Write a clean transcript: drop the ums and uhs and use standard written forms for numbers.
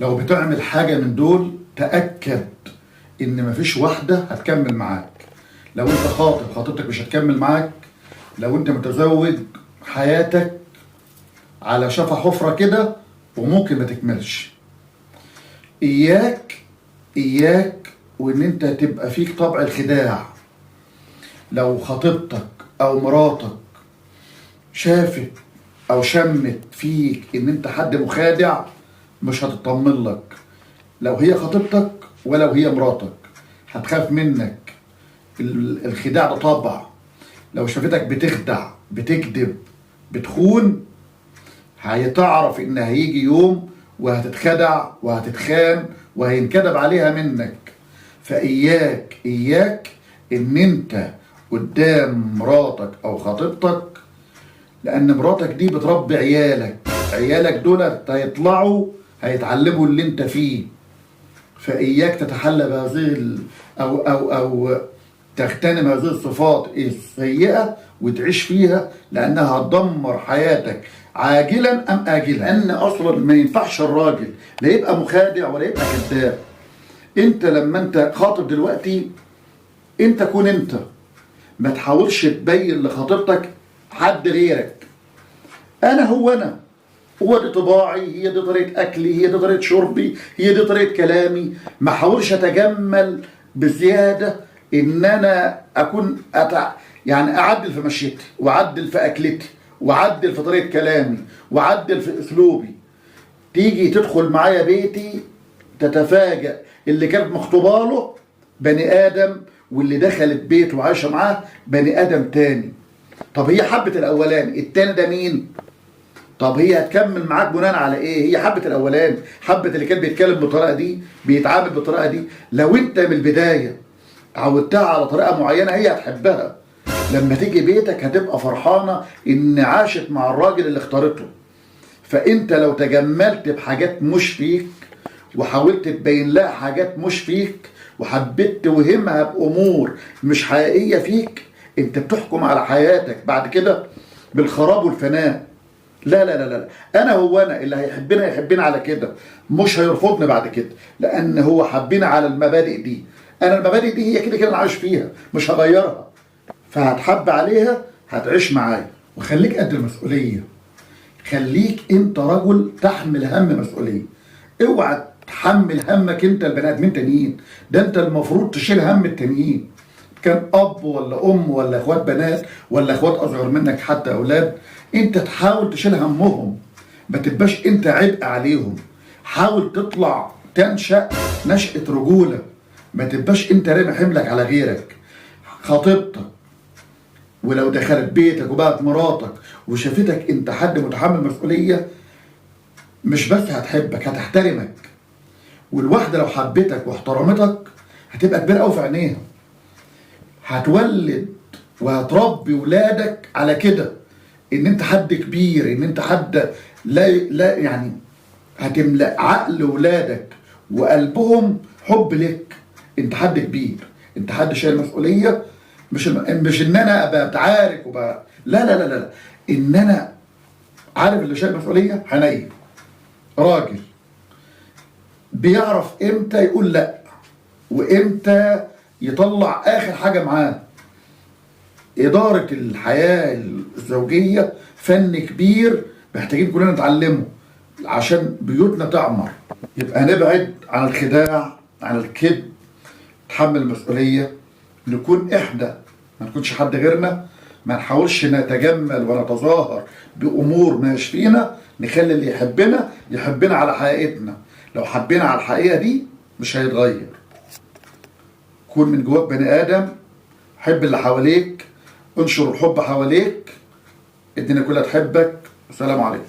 لو بتعمل حاجة من دول تأكد إن مفيش واحدة هتكمل معاك. لو أنت خاطب، خطيبتك مش هتكمل معاك. لو أنت متزوج، حياتك على شفا حفرة كده وممكن ما تكملش. إياك إياك وإن أنت تبقى فيك طبع الخداع. لو خطيبتك أو مراتك شافت أو شمت فيك إن أنت حد مخادع، مش هتطمن لك. لو هي خطيبتك ولو هي مراتك هتخاف منك. الخداع ده طبع. لو شافتك بتخدع، بتكذب، بتخون، هتعرف ان هيجي يوم وهتتخدع وهتتخان وهينكدب عليها منك. فإياك إياك ان انت قدام مراتك او خطيبتك، لان مراتك دي بتربي عيالك، عيالك دول هيطلعوا هيتعلموا اللي انت فيه. فإياك تتحلى بهذه أو أو أو تغتنم هذه الصفات السيئة وتعيش فيها، لأنها هتدمر حياتك عاجلا أم آجلا. لأن أصلا ما ينفعش الراجل لا يبقى مخادع ولا يبقى كذاب. أنت لما أنت خاطب دلوقتي، أنت كون أنت، ما تحاولش تبين لخطيبتك حد غيرك. أنا هو أنا، هو دي طباعي، هي دي طريقة أكلي، هي دي طريقة شربي، هي دي طريقة كلامي. ما حاولش أتجمل بزيادة إن أنا أكون يعني أعدل في مشيتي، وأعدل في أكلتي، وأعدل في طريقة كلامي، وأعدل في أسلوبي. تيجي تدخل معايا بيتي تتفاجأ اللي كانت مخطوبة له بني آدم، واللي دخلت بيته وعايشة معاه بني آدم تاني. طب هي حبت الأولاني، التاني ده مين؟ طب هي هتكمل معاك بناء على ايه؟ هي حبت الاولاني، حبت اللي كان بيتكلم بالطريقة دي، بيتعامل بالطريقة دي. لو انت من البداية عودتها على طريقه معينة هي هتحبها. لما تيجي بيتك هتبقى فرحانة ان عاشت مع الراجل اللي اختارته. فانت لو تجملت بحاجات مش فيك، وحاولت تبين لها حاجات مش فيك، وحبيت توهمها بامور مش حقيقية فيك، انت بتحكم على حياتك بعد كده بالخراب والفناء. لا لا لا لا، انا هو انا، اللي هيحبنا يحبنا على كده، مش هيرفضنا بعد كده، لان هو حبنا على المبادئ دي. انا المبادئ دي هي كده كده انا عايش فيها، مش هغيرها. فهتحب عليها، هتعيش معايا. وخليك قد المسؤولية، خليك انت رجل تحمل هم مسؤولية. اوعى تحمل همك انت البني ادمين تانيين، ده انت المفروض تشيل هم التانيين، كان اب ولا ام ولا اخوات بنات ولا اخوات اصغر منك حتى اولاد، انت تحاول تشيل همهم، ما تبقاش انت عبء عليهم. حاول تطلع تنشأ نشأة رجولة، ما تبقاش انت رامي حملك على غيرك. خطيبتك ولو دخلت بيتك وبقت مراتك وشافتك انت حد متحمل مسؤولية، مش بس هتحبك، هتحترمك. والواحدة لو حبتك واحترمتك هتبقى كبيرة قوي في عينيها، هتولد وهتربي ولادك على كده، ان انت حد كبير، ان انت حد لا لا يعني هتملأ عقل ولادك وقلبهم حب لك. انت حد كبير، انت حد شايل مسؤولية، مش ان انا ابقى بتعارك وبقى لا لا لا لا، ان انا عارف اللي شايل مسؤولية حنين، راجل بيعرف امتى يقول لا وامتى يطلع اخر حاجة معاه. إدارة الحياة الزوجية فن كبير محتاجين كلنا نتعلمه عشان بيوتنا تعمر. يبقى نبعد عن الخداع، عن الكذب، نتحمل المسؤولية، نكون إحنا، ما نكونش حد غيرنا، ما نحاولش نتجمل ونتظاهر بأمور ما فينا. نخلي اللي يحبنا يحبنا على حقيقتنا، لو حبينا على الحقيقة دي مش هيتغير. كون من جواك بني آدم، حب اللي حواليك، انشر الحب حواليك، الدنيا كلها تحبك. السلام عليكم.